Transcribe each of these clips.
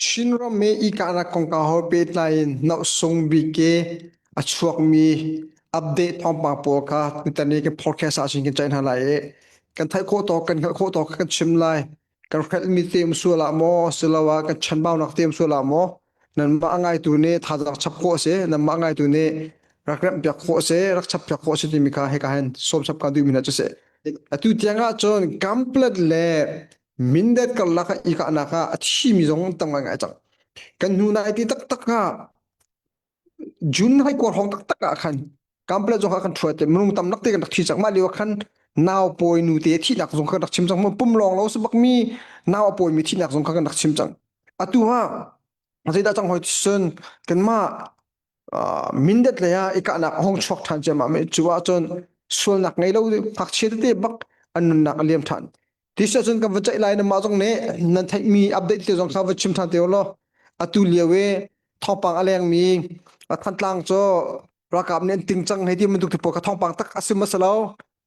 Chinram i ikahnak kongkau he pehtlai in Nohsung bik i a chuakmi update thawngpang pawl kha tutan i kan podcast ah cun kan ceih hna lai i kan theih khawh tawk kan hngalh khawh tawk kan chim lai. Kan hrelhmi te um sual ah maw siloah kan chanbaunak te um sual ah maw nanmah a ngaitu nih thazaang chap khawh a si, nanmah a ngaitu nih rak remhpiak khawh a si, rak chappiak khawh a si timi kha hika hin sawm chap kaan duhmi hna cu a si. Atu tiang ah cun Kamplet le Mindat karlak ah i kahnak ah a thimi zong tam ngaingai cang. Kan hnu nai ti taktak ah June hai kuar hong taktak ah khan Kamplet zong kha kan thuat te minung tam nak te kan rak thi cang. Mah lio ah khan nau pawi nu te thihnak zong kha kan rak chim cang. Pum lawng lo si bak mi nau a pawi mi thihnak zong kha kan rak chim cang. Atu ah zeidah cang hoi cun kanmah Mindat lei ah i kahnak a hung chuak ṭhan ciammam i cu ahcun sualnak ngei lo ngakchia tete bak an nunnak a liam ṭhan. Ti si ahcun kan va ceih lai na mah zong nih nan theihmi update te zong kha va chim ṭhan te u law atu lio i thawngpang a lengmi Thantlang cu ralkap nih an ting cang hei ti bantuk te pawl kha thawngpang tak a si ma si lo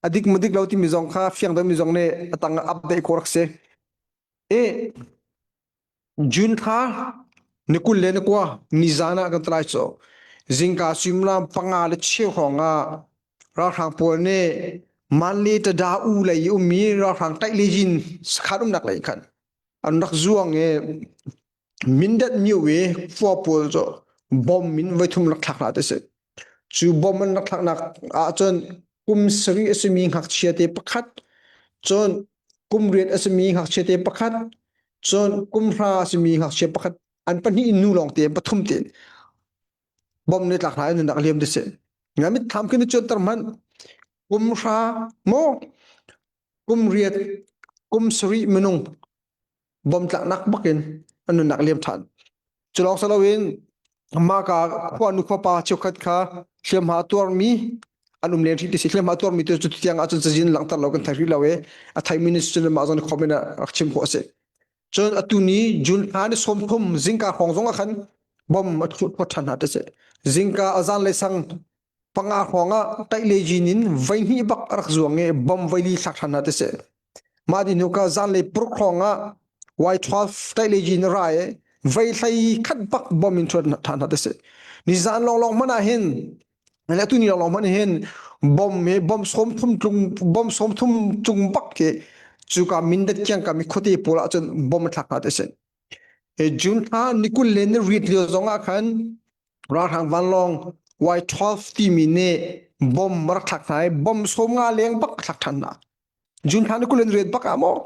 a dik ma dik lo timi zong kha fiang deuhmi zong nih a tang ah update khawh rak si. I June thla ni 29 nizan ah kan tlai cu. Zingka suimilam panga le cheu hrawng ah ralhrang pawl nih Manle Tada U lei i ummi ralhrang taih-le-yin sakhan umnak lei khan an rak zuang i Mindat myo i khua pawl cu bomb in voithum rak thlak hna ti si. Cu bomb an rak thlaknak ahcun kum sarih a simi ngakchia te pakhat, cun kum riat a simi ngakchia te pakhat, cun kum hra a simi ngakchia pakhat an pahnih in nu lawng te an pathum tein bomb nih tlak hna in an rak liam ti si. Nga mitthlam khi na cuanter hmanh kum hra maw kum riat kum sarih minung bom tlaknak bak in an nunnak liam ṭhan. Cu lawng si loin mah ka khua nu khuapa cheukhat kha hliamhma tuarmi an um len rih ti si hliamhma tuarmi tu cu tiang ahcun cazin langhter lo kan thei rih lo i a theimi nih cun mah zawn comment ah rak chim khawh a si. Cun atu ni June thla ni 30 zingka hrawng zong ah khan bom a thut phot ṭhan hna ti si. Zingka a zanlei sang panga hrawng ah taih in voi hnih bak a rak zuang i bom voili thlak ṭhan hna ti si. Mah ni hnu ka zanlei purk hrawng ah Y12 taih in ra i vei hlei khat bak bom in ṭhuat ṭhan hna ti si. Nizan lawnglawng hmanh ah hin le atu ni lawnglawng hmanh hin bom hi bom 30 tlung bom 30 cung bak khi cuka Mindat kiangkam i khuate pawl ah cun bom a thlak hna ti si. June thla ni kul le ni riat lio zong ah khan Ralhrang vanlawng Y-12 timi nih bom rak thlak hna i bom 50 leng bak thlak ṭhan hna. June thla ni 28 bak ah maw?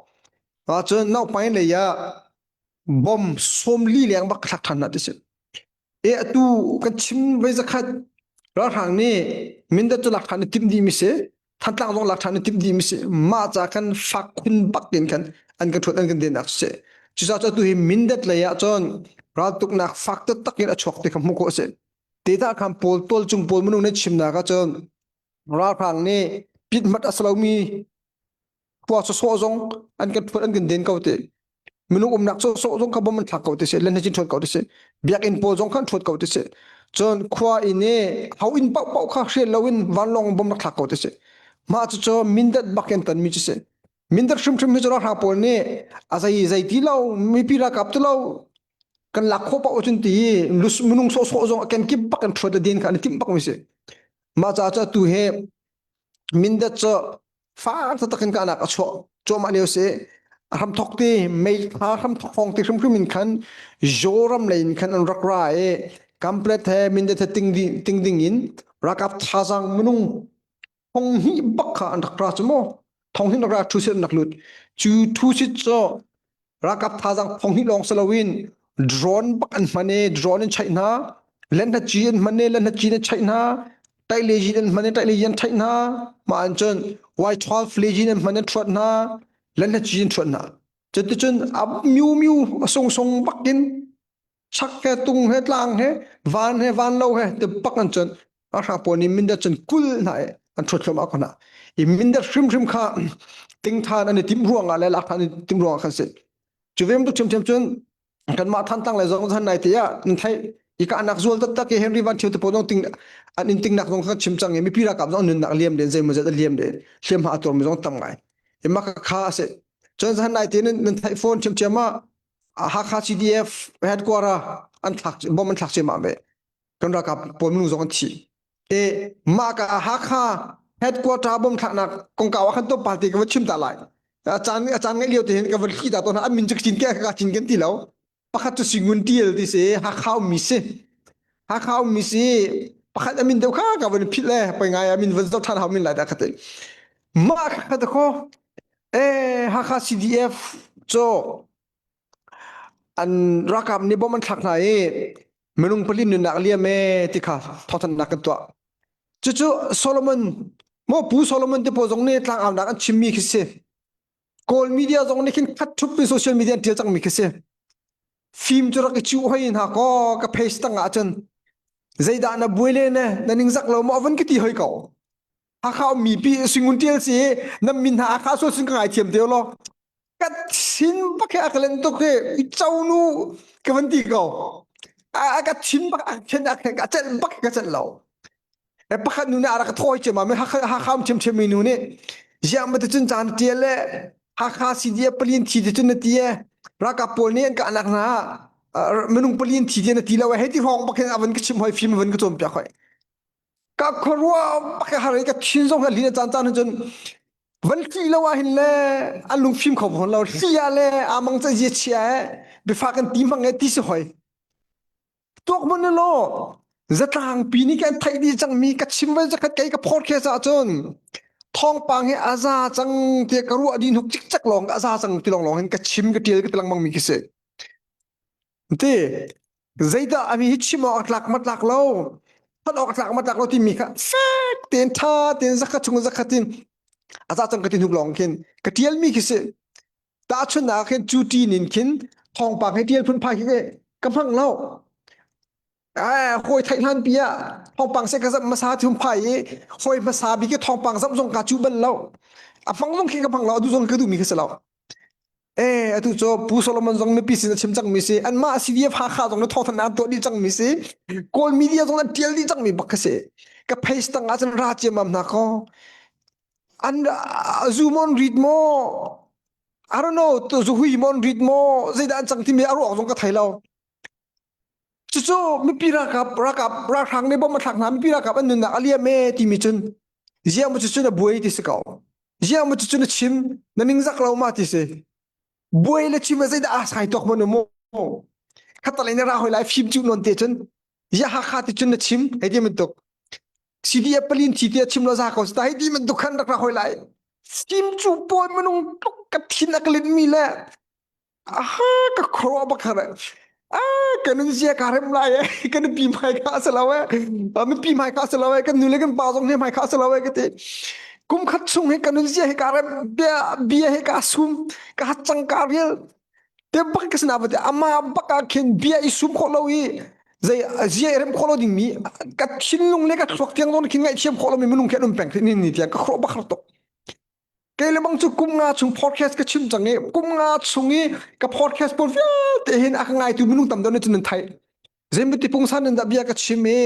Cun naupai lei ah bom 40 leng bak thlak ṭhan hna ti si. E atu kan chim voi zakhat ralhrang nih Mindat cu lak ṭhan i timh dih mi si. Thantlang zong lak ṭhan i timh dih mi si. Mah ca khan fak khun bak in khan an kan ṭhuat an kan dennak si. Cucaah cu atu hi Mindat lei ah cun raltuknak fak taktak in a chuak ti kha hmuh khawh a si. Tedah khan pawl tualcung pawl minung nih chimnak ah cun ralhrang nih pithmat a si lomi khua sawsawh zong an kan ṭhuat an kan den ko ti. Minung umnak sawsawh zong kha bom an thlak ko ti si. Len he cin ṭhuat ko ti si. Biakinn pawl zong khan ṭhuat ko ti si. Cun khua inn i ho inn paohpaoh kha hrial loin vanlawng bom rak thlak ko ti si. Mah cucu Mindat bak in tonmi cu si. Mindat hrimhrim hi cu ralhrang pawl nih a zei zei ti lo mipi ralkap ti lo kan lak khawh paoh cun ti i minung sawhsawh zong a kenkip bak in ṭhuat le den kha an i timh bak mi si. Mah caah cu atu hi Mindat cu fak taktak in kahnak a chuah cuahmah lio si. A hramthok ti mei thla hramthok hrawng ti hrimhrim in khan Joram lei in khan an rak ra i Kamplet he Mindat he ting ding, ting ding in ralkap thazaang minung thong hnih bak kha an rak ra cu mu thong hnih rak ra thu sit an rak lut cu thu sit cu ralkap thazaang thong hnih lawng si loin drone bak an hman i drone in chaih hna lenhnaci an hman i lenhnaci in chaih hna taih an hman i taih an chaih hna mah an cun Y12 lejin an hman an thuat hna lenhnaci an thuat hna cuticun a miu miu a sung sung bak in chak he tung he tlang he van he van lo he te bak an cun a hra pawl nih mindat cun kul hna i an thut thluahmah ko hna i mindat hrimhrim kha ting than an i timh ruangah le lak than an i timh ruangah khan si cu vem tu ṭhiamṭhiam cun kanmah Thantlang le zong zan nai te ah nan theih i kahnak zual taktak i Henry Van Thio te pawl zong ting an in tingnak zong kha chim cang i mipi ralkap zong nunnak liam len zeimawzat a liam len hliamhma a tuarmi zong tam ngai i mah kha a si cun zan nai te nan theih phone ṭhiamṭhiam ah. Hakha CDF headquarter an thlak bom an thlak ciammam ve. Kan ralkap pawl minung zong an thi. E mah ka Hakha headquarter bom thlaknak kongkau ah khan to party ka va chim ta lai. A caan a caan ngai lio te hin ka van thli ta tawn an min cu cin ke ka cin kan ti lo. Pakhat cu Singun Tial ti si Hakha ummi si. Hakha ummi si pakhat a min deuh kha ka van philh le poi ngai a min van zoh ṭhan hau min lai dah ka ti. Mah kha ta kho e Hakha CDF cu an ralkap nih bom an thlak hna i minung pali nunnak liam e ti kha thawthannak kan tuah. Cucu Solomon maw Pu Solomon te pawl zong nih tlangaunak an chimmi khi si. Kawl media zong nih khin khat thup in social media an tial cangmi khi si. Fim cu rak i cuh hoi hna kaw ka page tang ah cun zeidah na buai le ne na ningzak lo maw van ka ti hoi ko. Hakha ummi pi singun tial si nan min hna Hakha sual sin ka ngaithiam te law ka thin bak he a ka len tuk hi i co nu ka van ti ko. A ka thin bak a khen a khen a celh bak ka celh lo. E pakhat nu nih a rak thawi cem ah Hakha um ṭhiamṭhiam mi nu nih ziah ma ticun caan tial le Hakha CDF palin thi ticun na ti e ralkap pawl nih an kahnak hna minung palin thi ti na ti lo e hei ti hrawng bak hin a van ka chim hoi fim a van ka cawnpiak hoi ka khuaruah bak har i ka thin zong a lin a caan caan cun van hli lo ah hin le an lungfim kho hon lo hli ah le amang ca zia chia e biafak kan ti hmang e ti si hoi Tuak mun law zatlangpi nih kan theih dih cangmi ka chim vai zakhat kei ka podcast ahcun thawngpang hi a za cang tiah ka ruah dih hnuk cikcek lawng a za cang ti lawng lawng hin ka chim ka tial ka ti lengmang mi khi si. Ti zeidah ami hi chim awk a tlak ma tlak lo that awk a tlak ma tlak lo timi kha fek tein tha tein zakhat chung zakhat in a za cang ka ti hnuk lawng khin ka tial mi khi si. Tahchunhnak khin cu ṭin in khin thawngpang he ṭial phunphai khi ka hmang lo. Eh, hawi theih hlan pi ah thawngpang se ka zamh hmasa thum phai i hawi hmasa bik i thawngpang zamh zong ka cu bal lo. A hmang zong khi ka hmang lo, atu zong ka duhmi kha si lo. Eh, atu cu Pu Solomon zong mipi sin a chim cangmi si, anmah CDF Hakha zong na thawngthan an tuah dih cangmi si, Kawl media zong an ṭial dih cangmi bak kha si. Ka face tang ah cun ra ciammam hna kaw an zu mon rit maw I don't know zuhui mon rit maw zeidah an cang timi a ruak zong ka thei lo cucu mipi ralkap ralkap ralhrang nih bom a thlak hna mipi ralkap an nunnak a liam e timi cun ziang maw cucun a buai ti si ko ziang maw cucun a chim na ningzak lo ma ti si buai le chim zeidah a sai tok mon mu khatalei na ra hoi lai fim cu non te cun ya hakha ti cun na chim hei ti bantuk CDF palin thi tia chim lo za ko ta hei ti bantuk khan rak ra hoi lai fim cu pawi minung tuk ka thin a ka lin mi le aha ka khuaruah bak har ah kan nun zia ka rem lai e kan pi mai kha se lo e mi pi mai kha se lo e kan nu le kan pa zong he mai kha se lo e ka ti kum khat chung he kan nun zia he ka rem bia bia he ka sum ka cang ka rial te bak ka sina te ama bak ah khin bia i sum khawh lo i zei zia i rem khawh lo ding mi ka thinlung le ka thluak tiang zong khin ngaihthiam khawh lo mi minung khi an um peng ni ni tiang ka khawh bak har tuk kei le bang cu kum nga chung podcast ka chim cang i kum nga chung i ka podcast pawl vialte hin a ka ngaitu minung tam deuh nih cun nan theih zeimati pungsan in dah bia ka chim i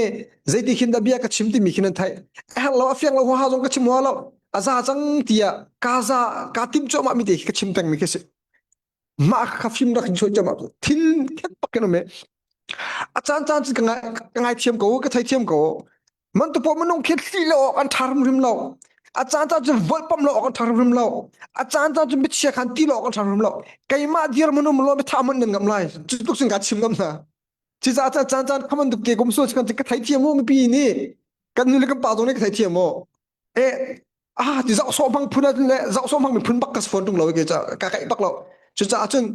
zeiti khin dah bia ka chim timi khin nan theih a herh lo a fiang lo huaha zong ka chim hua lo a za cang tiah ka za ka tim cuahmah mi te khi ka chim peng mi khi si mah kha fim rak in chuah cuahmah thin khet pak in um e a caan caan cu ka ngai ka ngaithiam ko ka theithiam ko man tu pawh minung khi thli lo awk an ṭha hrimhrim lo a caan caan cu volhpam lo awk an ṭha hrimhrim lo a caan caan cu michia khan ti lo awk an ṭha hrimhrim lo keimah dir mun um lo mitha mun nan ngam lai cu tluk sin ka chim ngam hna cucaah caan caan caan khaman tuk ke kum so kan ka theithiam mu mipi nih kan nu le kan pa zong nih ka theithiam mu e ah ti zoh sawh hmang phun le zoh sawh hmang mi phun bak ka phone tung lo ke ca ka kaih bak lo cucaah cun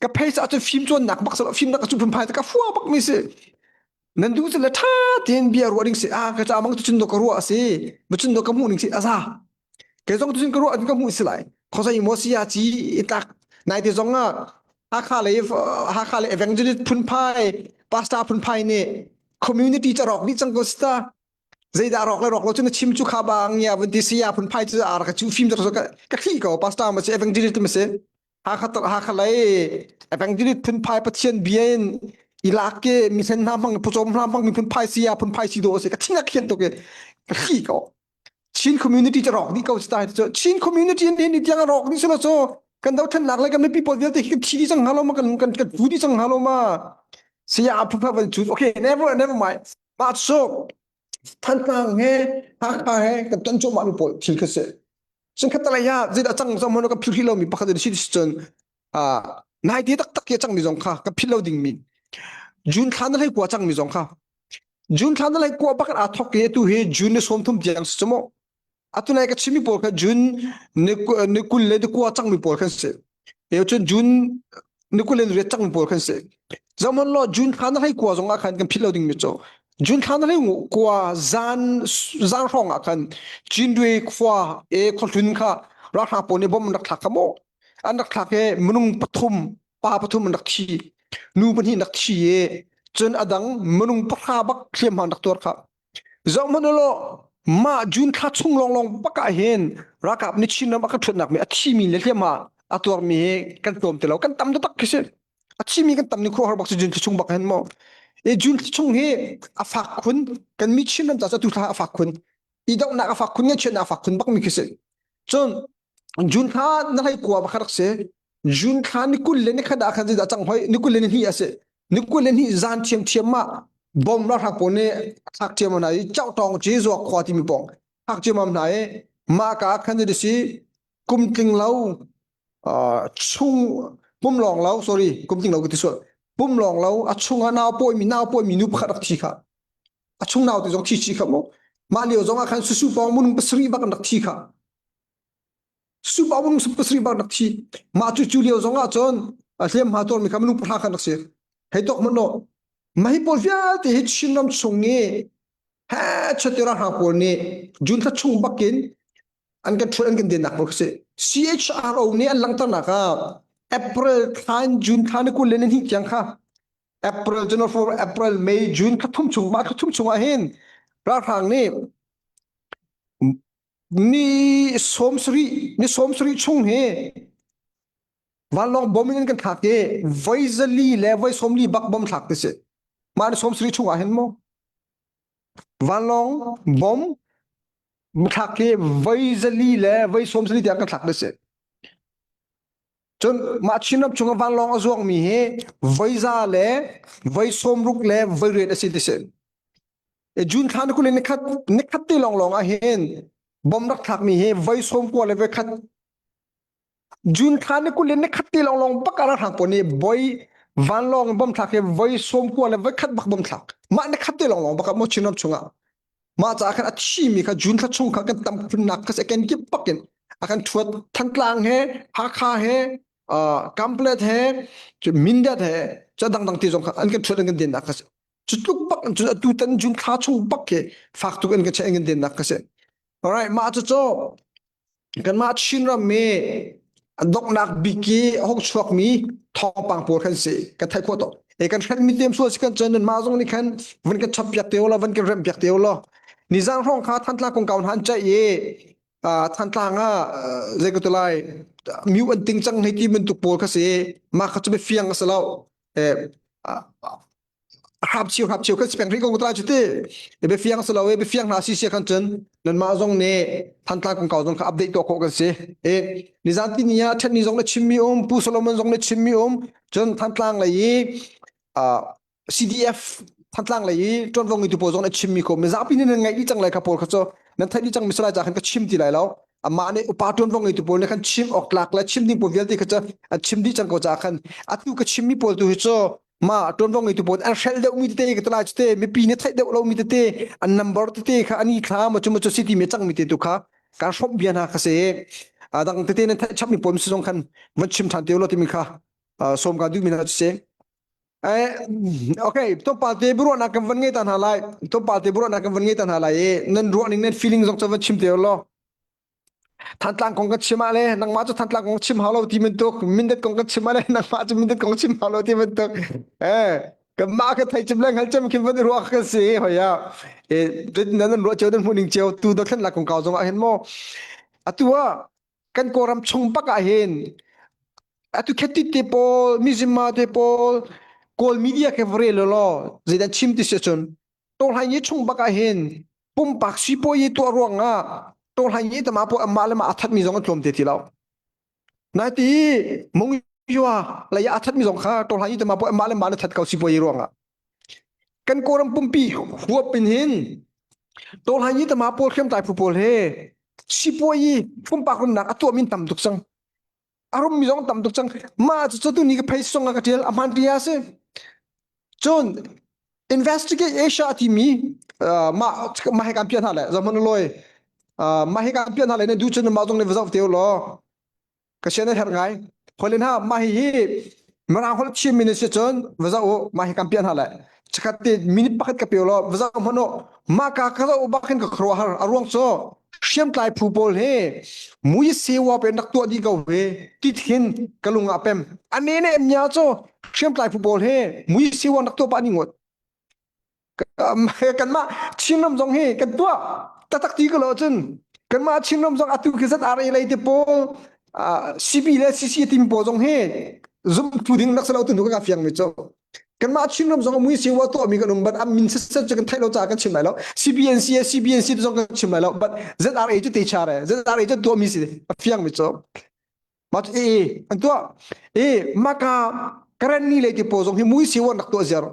ka phei ca cun fim cawnnak bak salo fimnak ka cu phun phai ka fua bak mi si nan duh le tha tein bia ruah ding si ah ka ca mang tu cun do ka ruah si ma cun do ka hmuh ning si aza ke zong tu cun ka ruah ka hmuh si lai khosai mo si ya chi itlak nai te zong ah Hakha le Hakha le evangelist phunphai pastor phunphai nih community ca rawk dih cang ko sta zeidah rawk le rawk lo cu na chim cu kha bang ya van ti saya phunphai cu ar ka chu fim ka ka thli ko pastor ma si evangelist ma si Hakha Hakha lei evangelist phunphai Pathian bia in ilak ke mi sen hna hmang pucawm hna hmang mi phunphai saya phunphai si do si ka thin a khian to ke ka thli ko Chin community ca rawk dih ko si ta cu Chin community ni ni tiang rawk dih silo cu. Kan dothlennak le kan mipi pawl vialte hi kan thi dih cang hnga lo ma kan kan kan fu dih cang hnga lo ma? Saya phupha van cu okay never never mind. Mah cu Thantlang he Hakha he kan ton cuahmah mi pawl thil kha si. Singkhat talai ah zeidah cang zong hmanh kan philh rih lomi pakhat si cun nai te taktak hi a cangmi zong kha kan philh lo dingmi June thla na hlei kua cangmi zong kha June thla na hlei kua bakin aa thok i atu hi June ni 30 tiang si cu mu atu nai ka chimmi pawl kha June ni 20 le ni kua cangmi pawl khan si e cun June ni 20 le ni riat cangmi pawl khan si Zaman law June thla na hlei kua zong ah khan kan philh lo dingmi cu June thla na hlei kua zan zan hrawng ah khan Cindwe khua e khuahlun kha ralhrang pawl nih bom an rak thlak kha mu an rak thlak i minung pathum pa pathum an rak thi nu pahnih an rak thi i cun a dang minung pahra bak hliamhma an rak tuar kha zoh hmanh ulaw mah June thla chung lawnglawng bak ah hin ralkap nih Chin ram a kan ṭhuatnak mi a thimi le hliamhma a tuarmi hi kan tlawm ti lo kan tam taktak khi si a thimi kan tam ni khuahar bak si June thla chung bak hin maw i June thla chung hi a fak khun kan mi Chin ram ca cu atu thla a fak khun i dohnak a fak khun ngaihchiatnak a fak khun bak mi khi si cun June thla na hlei kua pakhat rak si. June thla ni 20 le ni khat ah khan zeidah cang hoi ni 20 le ni hnih a si. Ni 20 le hnih zan thiamthiam ah bom ralhrang pawl nih thlak ciammam hna i Chauhtawng ci zuak khua timi pawng thlak ciammam hna i mah ka ah khan zeidah si kum tling lo chung pum lawng lo sorry kum tling lo ka ti sual pum lawng lo a chung ah nau pawimi nau pawimi nu pakhat rak thi kha a chung nau te zong thi chi kha mu mah lio zong ah khan susu pawng munung pasarih bak an rak thi kha susu pawng munung pasarih bak rak thi mah cu cu lio zong ah cun a hliam hma tuar mi kha minung pahra khan rak si hei tok man no mah hi pawl vialte hi Chinram chung i he chatira hna pawl nih June thla chung bakin an kan ṭhuat an kan dennak pawl kha si CHRO nih an langhternak ah April thla in June thla ni 20 le ni hnih tiang kha April January April May June thla thum chung mah thla thum chung ah hin ralhrang nih ni 70 ni 70 chung hi vanlawng bom in kan thlak i voi zali le voi 40 bak bom thlak ti si mah ni 70 chung ah hin mu vanlawng bom thlak i voi zali le voi 70 tiang kan thlak ti si Cun mah Chinram chungah vanlawng a zuangmi hi voiza le voi 60 le voi riat a si ti si. E June thla ni 20 ni khat ni khat te lawnglawng ah hin bom rak thlakmi hi voi 90 le voi khat June thla ni 20 ni khat te lawnglawng bak ah ralhrang pawl nih voi vanlawng in bom thlak hi voi 90 le voi khat bak bom thlak. Mah ni khat te lawnglawng bak ah maw Chinram chungah Mah caah khan a thimi kha June thla chung kha kan tam khunnak kha si kenkip bakin a kan ṭhuat Thantlang he Hakha he uh, Kamplet he Mindat he cu dangdang ti zong kha an kan ṭhuat an kan dennak kha si cu tluk bak cun atu tan June thla chung bak khi fak tuk an kan check an kan dennak kha si alright mah cu cu Kanmah Chinram i a donghnak bik i a hung chuakmi thawngpang pawl khan si kan theih khawh tuk. E kan hrenmi tem sual si kan cun nanmah zong nih khan van kan chap piak te law van kan remh piak te law. Nizan hrawng kha Thantlang kongkau hna an ceih i Thantlang ah zei ka tu lai miu an ting cang hei ti bantuk pawl kha si mah kha cu biafiang a si lo. Hrap chiu hrap chiu kan si peng rih ko ta chu ti biafiang si lo e biafiang hna si sia khan cun nanmah zong nih Thantlang kongkau zong kha update tuah khawh kan si e nizan ti ni ah ṭhen ni zong na chimmi um Pu Solomon zong na chimmi um cun Thantlang lei i CDF Thantlang lei i ṭuanvo ngeitu pawl zong na chimmi ko mizapi nih nan ngaih dih cang lai kha pawl kha cu nan theih dih cang mi salai ca khan ka chim ti lai lo amah nih upa ṭuanvo ngeitu pawl nih khan chim awk tlak le chim ding pawl vialte kha cu an chim dih cang ko ca khan atu ka chimmi pawl tu hi cu ma ṭuanvo ngeitu pawl an hrelh deuhmi tete ka talai tete mipi nih theih deuh lomi tete an number tete kha ani thla ma cu ma cu si ti mi cangmi te tu kha kan hrawmh bia hna kha si dang tete nan theih chapmi pawl si zong khan van chim ṭhan te lo timi kha sawm ka duhmi hna cu si okay tlawmpal te biaruahnak kan van ngei ta hna lai tlawmpal te biaruahnak kan van ngei ta hna lai i nan ruah ning nan feeling zong cu van chim te law Thantlang kong ka chim ah le nangmah cu Thantlang kong chim hau lo ti bantuk Mindat kong ka chim ah le nangmah cu Mindat kong chim hau lo ti bantuk eh kanmah ka thei cim le hngal cem khin van i ruah ka si hoi ah e nan nan ruah cio nan hmuh ning cio tu dothlennak kong kau zong ah hin maw atu ah kan kawlram chung bak ah hin atu khetit te pawl mizima te pawl kawl media ke vare lo law zeidan chim ti si cun Tawhlai ni chung bak ah hin pumpak sipuayi tuah ruangah tawhlai ni tama pawl amah le mah a thatmi zong an tlawm te ti lo. Nai ti mung yua lei a that mi zong kha to hlai te ma po mah le mah na that ko si poi ruangah kan kawlram pumpi huap in hin to hlai ni te ma pawl hriam tlai phu pawl he sipuai pumpak rumnak a tuah min tam tuk cang a rum mi zong tam tuk cang ma cu cu tu ni ka phei song ka tial a hman tia si cun investigate Asia timi mah mah he kan pian hna le zaman loi mah he kan pian hna le ne du cun mah zong ne va zoh te law ka sian a herh ngai holen ha mah hi mirang holh chim mi si cun va zoh u mah hi kan pian hna le chakhat te minute pakhat ka pe law va zoh hmanh u mah ka ka zoh bak hin ka khuaruah har a ruang cu hriamtlai phu pawl he mui sewa pe nak tuah dih ko he ti thin ka lung ah pem ane ne mya cu hriamtlai phu pawl he mui sewa nak tuah pa ni ngot kanmah Chinram zong hi kan tuah taktak ti ko lo cun kanmah Chinram zong atu khi zat RA lei te pawl CB le CC tim pawl zong hi zumtu ding nak salo tu nu ka fiang mi cu kanmah Chinram zong mui siwa tuah mi kan um but am min set cu kan theih lo ca kan chim lai lo CBNC CBNC zong kan chim lai lo but ZRA cu te chare ZRA cu tuah mi si a fiang mi cu ma e an tuah e maka karen ni le ti pawl zong hi mui siwa nak tuah ziar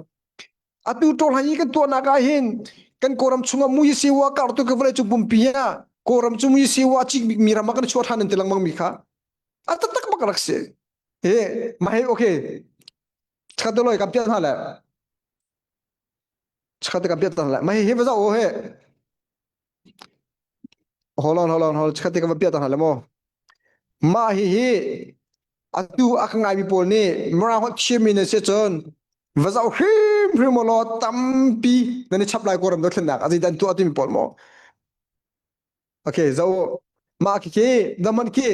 Atu ṭawlhai i kan tuahnak ah hin kan Kawlram chungah mui siwa kartu ka vawlei cung pumpi ah Kawlram cu mui siwa cik bikmi ram ah kan chuah ṭhan an ti lengmang mi kha a taktak bak rak si. He mah hi okay chakhat loi kan piah hna le chakhat kan piah hna le mah hi hi va zoh he Hold on, hold on, hold. Chikkhat te ka va piah ta hna le maw. Mah hihi atu a ka ngaimi pawl nih Mirang holh thiammi nan si cun va zoh hrimhrim u law tampi nan i chap lai Kawlram dothlennak a zeidah an tuah timi pawl maw. Okay, zoh u. Mah khi zaman khi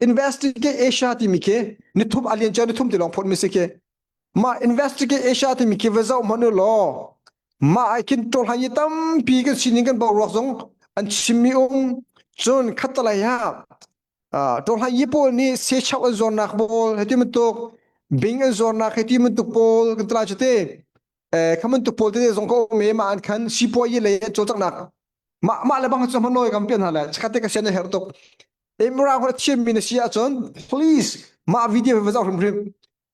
Investigate Asia timi khi nithum alien cia nithum ti lawng phawt mi si khi. Mah Investigate Asia timi khi va zoh hmanh u law mah ai khin ṭawlhai i tampi kan sining kan boruak zong an chimmi um cun khattalei ah ṭawlhai yi pawl nih sechauh an zuarnak pawl heti bantuk bing an zuarnak heti bantuk pawl kan tla cu te kha bantuk pawl tete zong ka um e mah an khan sipuai lei an cawlcanghnak mah mah le bang cu hmanoi kam pian hna le chakhat te ka sian a herh tuk Imran hol thiammi na si ahcun please mah video hi va zoh hrimhrim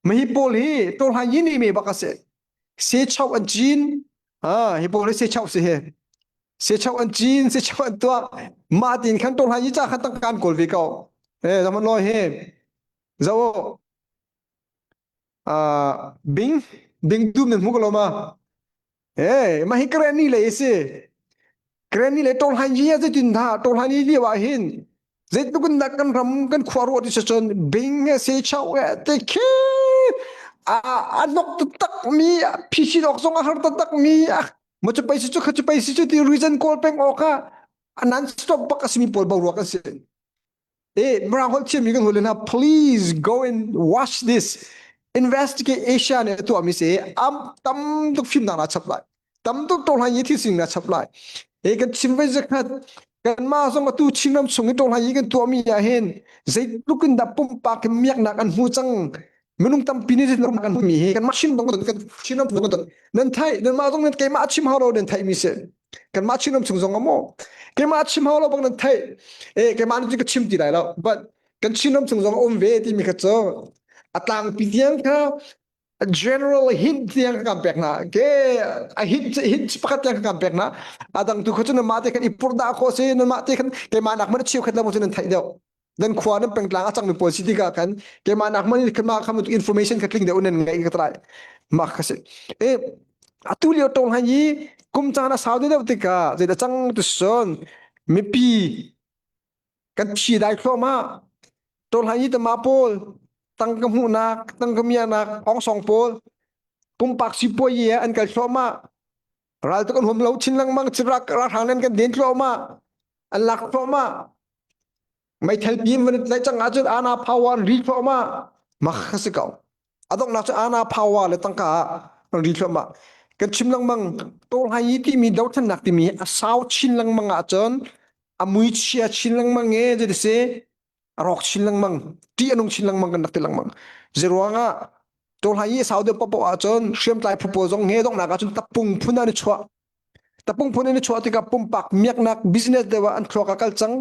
Mahi pawl hi tawhlan yin i me bak a si. Se chau an cin. Ha, hi pawl hi se chau si he. Se chau an cin, se chau an tuah. Mah tin khan tawhlan yi cha khan tang kan kawl ve ko. Eh, zaman loi he. Zo. Ah, bing, bing dum nan hmu ko lo ma. Eh, mah hi Granny lei a si. Granny le Tawlhan yi ah zeitin dah Tawlhan yi lio ah hin zeitluk in dah kan ram kan khua ruah ti cun bing he se chau he te khi a a nok taktak mi phisin awk zong a har taktak mi ma cu pei si cu kha cu pei si cu ti reason kawl peng awk ah a non stop bak a simi pawl boruak an si. Eh, Mirang holh thiammi kan hule hna, please go and watch this. Investigate Asia nih a tuahmi si am tam tuk fimnak na chap lai. Tam tuk tawhlan yi thil sining na chap lai. Eh, kan chim ve zakhat kanmah zong atu Chinram chung i tawhlan yi kan tuahmi ah hin zeitluk in dah pumpak in miaknak an hmu cang. Minung tampi nih zeitluk an hmu mi hi kanmah Chin dong kan Chinram chung nan thai nan mah zong nan keimah chim hau lo nan thai mi si. Kanmah Chinram chung zong maw keimah chim hau lo bang nan theih eh keimah nih ka chim ti lai lo but kan Chinram chung zong um ve timi kha cu a tlangpi tiang kha general hint tiang ka kan pek hna ke a hint hint pakhat tiang ka kan pek hna a dang tu kha cu nan mah te khan i purdah khawh si nan mah te khan keimah nak man chiu khat lo cu nan theih deuh nan khua nan pengtlang a cangmi pawl si tikah khan keimah nak man khan mah khan information kha tling deuh nan ngeih ka trai mah kha si e atu lio tong han yi kum caan a sau deuh tikah zeidah cang tu son mipi kan thi dai thluahmah tol han yi tama pawl tangka hmuhnak tangka mianak ong song pawl pumpak sipuai yi an kal thluahmah ral tu kan hum lo chin lengmang chirak ralhrang nan kan den thluahmah an lak thluahmah Meithal pi in van tlaih cang ahcun ana power an ri thluahmah. Mah kha si ko. A donghnak cu ana power le tangka ah an ri thluahmah. Kan chim lengmang tawlhai yi timi dothlennak timi a sau chin lengmang ahcun a mui chia chin lengmang e zeiti si a rawk chin lengmang ṭih a nung chin lengmang kan rak ti lengmang. Zeruangah tawlhai yi a sau deuh paohpaoh ahcun hriamtlai phu pawl zong he donghnak ahcun tapung phun ah an i chuah. Tapung phun in i chuah tikah pumpak miaknak business deuh ah an thluak a kal cang.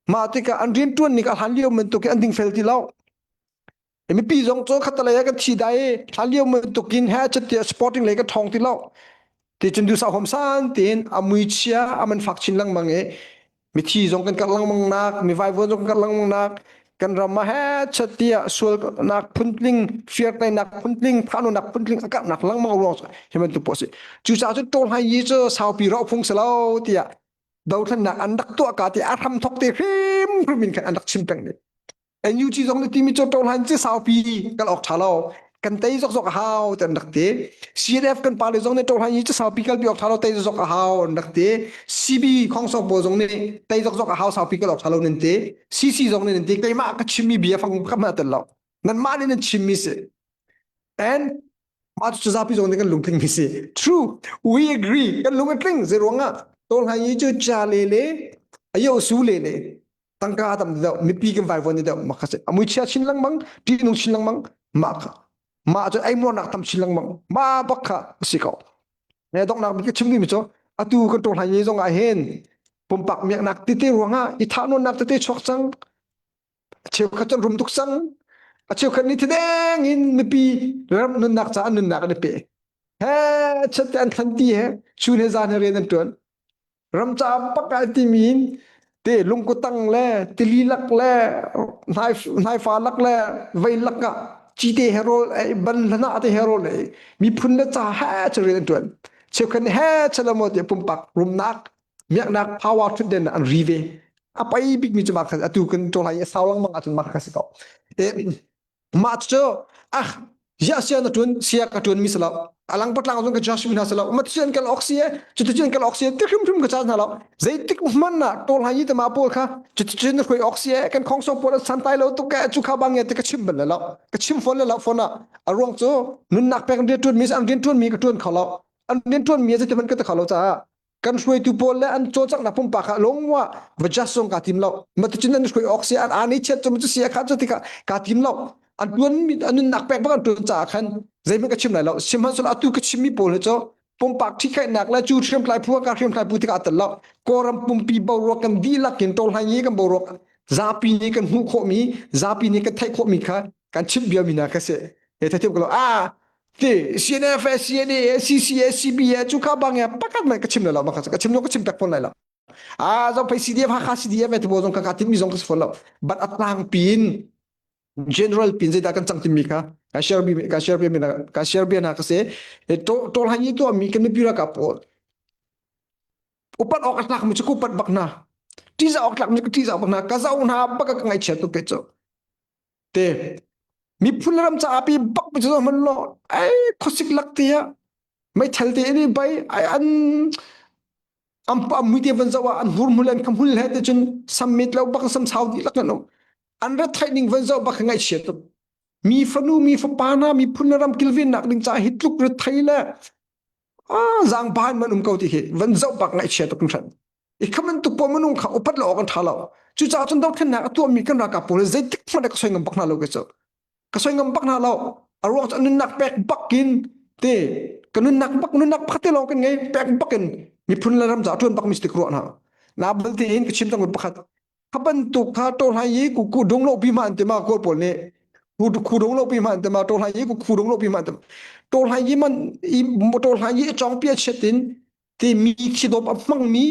Mah tikah an rianṭuan ning a hlan lio bantuk in an dingfel ti lo. Mipi zong cu khatalei ah kan thi dai i hlan lio bantukin he chitia sporting lei kan ṭhawng ti lo. Ti cun duhsah huamsan tiin a muichia a man fak chin lengmang i mithi zong kan karh lengmang nak, mi vaivuan zong kan karh lengmang nak, kan ram ah he chitia sualnak phuntling, firteinak phuntling, thahnawnnak phuntling a karhnak lengmang ruang hi bantuk paoh a si. Cucaah cun ṭawl hai yi cu saupi rawh phung si lo tiah dothlennak an rak tuah ka ti a hram thok te hrim hrim in khan an rak chim peng ne. NUG zong nih timi cu ṭohlan ci saupi kal awk ṭha lo kan tei zokzok a hau ti an rak ti CNF kan pale zong nih ṭohlan hi ci saupi kalpi awk ṭha lo tei zokzok a hau an rak ti CB khongsong pawl zong nih tei zokzok a hau saupi kal awk ṭha lo nan ti CC zong nih nan ti keimah ka chimmi bia fang ka hmanh tel lo nanmah nih nan chimmi si and mah cu zapi zong nih kan lungtling mi si true we agree kan lung a tling zeiruangah tawlhai hi cu cha le le ayo su le le tangka tam deuh mipi kan vaivuan deuh mah kha si a muichia chin lengmang ṭihnung chin lengmang mah kha mah cu eimuarnak tam chin lengmang mah bak kha a si ko ne donghnak bik ka chim duhmi cu atu kan ṭong hlai ni zong ah hin pumpak miaknak tete ruangah i thahnawnnak tete chuak cang a cheukhat cun rum tuk cang a cheukhat nih thideng in mipi ram nunnak caah nunnak an i pe he chat te an thlan ti he chun he zan he rian an ṭuan ram ca bak ai timi in te lungkutang le tili lak le hnaifa lak le vei lak ah cite he rawl ei ban hlana te he rawl ei miphun le ca he cu rian an ṭuan cheukhat nih he chalamo ti pumpak rumnak miaknak power thutden an ri ve a pai bikmi cu mah kha atu kan ṭolai i sau lengmang ahcun mah kha si ko mah cu ah ziah sia na ṭuan sia ka ṭuan mi si lo alang patlang zong ka judge mi hna si lo ma cuan kal ok si e cuticun kal ok si e ti hrimhrim ka caan hna lo zeitik hmanh ah tawl hai te ma pawl kha cuticun na hruai ok si e kan khong song pawl san tai lo tuk e cu kha bang e ti ka chim bal lo ka chim phone le lo phone ah a ruang cu nunnak pek rian ṭuan mi an rian ṭuan mi ka ṭuan kho lo an rian ṭuan mi zeitik hmanh ka ti kho lo caah kan hruaitu pawl le an cawlcanghnak pumpak ah lungwa va just zong kaa tim lo maticun an hruai awk si an ani chiat cu cu si a kha cu tikah kaa tim lo an tuan mi an nunnak pek bak an tuan caah khan zeihmanh ka chim lai lo sihmanhsehlaw atu ka chimmi pawl hi cu pumpak ṭhikhaihnak le cu hriamtlai phu ka hriamtlai phu tikah a tel lo kawlram pumpi boruak kan dihlak in tawlhlai i kan boruak zapi nih kan hmuh khawhmi zapi nih kan theih khawhmi kha kan chim bia mi hna kha si he thathiam ko lo ah ti CNF CNA CCA CBA cu kha bang ya pakat man ka chim lo ma ka chim lo ka chim tak phone lai lo ah zong phei CDF Hakha CDF te bo zong ka ka tim mi zong ka phone lo but atlang pin general pin zeidah kan cang timi kha ka share bi ka share bi ka share bi na ka se to to han yi to mi kan mi ra ka pawl upat awk a tlak mi chu upat bak na tiza awk tlak mi ka tiza bak na ka zau na bak ka ngai chia tu ke chu te miphun le ram caah pi bak mi cu hman lo ai khuasik lak te ah meithal te ini bai ai an am am mui te van zoh ah an hur hmul an kham hul he te cun sam mit lo bak sam sau dih lak an um an rat thai ning van zoh bak ngaih chia tuk mi fanu mi fapa hna miphun le ram kilven nak ding caah hi tluk rat thai le ah zang ban man um ko ti hi van zoh bak ngaih chia tuk hran i kha bantuk pawl minung kha upat lo awk an ṭha lo cucaah cun dothlennak a tuahmi kan ralkap pawl hi zeitik hmanh ka soi ngam bak hna lo ke cu ka soi ngam bak hna lo a ruang cu an nunnak pek bak in te ka nunnak bak nunnak pakhat te lawng kan ngei pek bak in miphun le ram ca ṭuan bak mi si ruah hna na bal te in ka chim cang pakhat kha bantuk kha to hlai yi ku ku dong lo pi ma an te ma kawl pawl nih khu khu dong lo pi ma an te ma to hlai yi ku khu dong lo pi ma an te to hlai yi man i to hlai yi chong pia chet in ti mi thidawp a hmangmi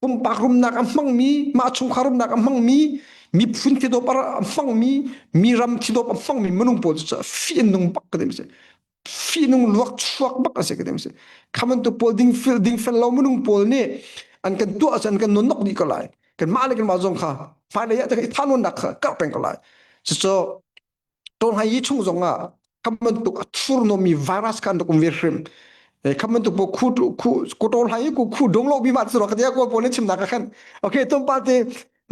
pumpak rumnak a hmangmi mah chungkhar rumnak a hmangmi miphun thidawp a hmangmi mi ram thidawp a hmangmi minung pawl cu fih nung bak ka ti si fih nung luak chuak bak a si ka ti si kha bantuk pawl ding fel ding fel lo minung pawl nih an kan tuah an kan nonok dih ko lai kan mah le kan mah zong kha hmailei ah i thanonnak kha karh peng ko lai cucu Tawlhai yi chung zong ah kham bantuk a thurhnawmmi virus kha an rak um ve hrim. Kham bantuk po khu khu ku tawlhai yi ku khu dong lo bi ma chu ka tia ko pawl nih chimnak ka khan. Okay tumpa te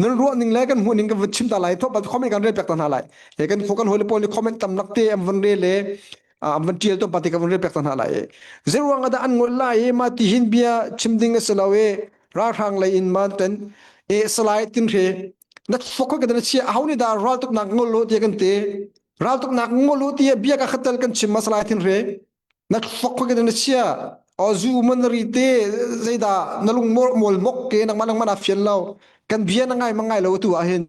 nan ruah ning le kan hmuh ning kan van chim ta lai thop comment kan rel pek ta hna lai. He kan kan hoi le pawl nih comment tam nak te am van re le am van tial tumpa te kan van rel pek ta hna lai. Zeruang ada an ngol lai ma ti hin bia chim ding a si lo e ralhrang lei in man ten e salai tin hre na fok ka na chia aho ni da raltuk nak ngol lo ti kan te raltuk nak ngol lo ti bia ka khatal kan chim ma salai thin re na fok ka na chia o zu man ri te zeida na lung mol mol mok ke nang ma nang ma na fian lo. Kan bia na ngai ma ngai lo tu ah hin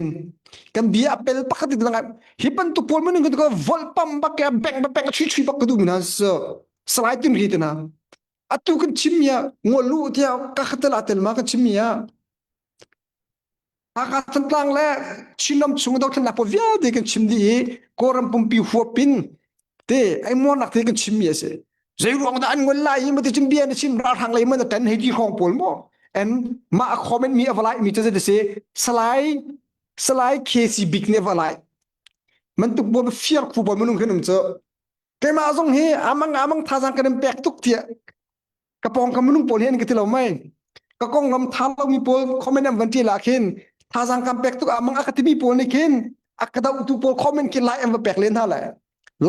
kan bia a pel pakhat in na ngai hi bantuk pawl minung kan ko volh pam bak ke beng ba beng chui chui bak ka du mina so salai tin ri te na atu kan chim mi ah ngol lu tia ka khatel atel ma kan chim mi ah Hakha Thantlang le Chinram chung dothlennak pawl vialte kan chim dih i Kawlram pumpi huap in te ai muarnak te kan chimmi a si. Zei ruang dah an ngol lai i mati cun bia na chim ralhrang lei man a tan hei ti hrawng pawl maw? And mah a comment mi a va lai mi cu zei ti si Salai Salai KC Bik nih a va lai. Man tuk bawl fiar khu bawl minung kan um cu. Keimah zong hi amang amang thazang kan in pek tuk tiah ka pawngkam minung pawl hi an ka ti lo mei ka konglam tha lomi pawl comment an van ṭial ah khin thazang kan pek tuk ah mang a ka timi pawl nih khin a ka dohtu pawl comment khi like an va pek len hna lai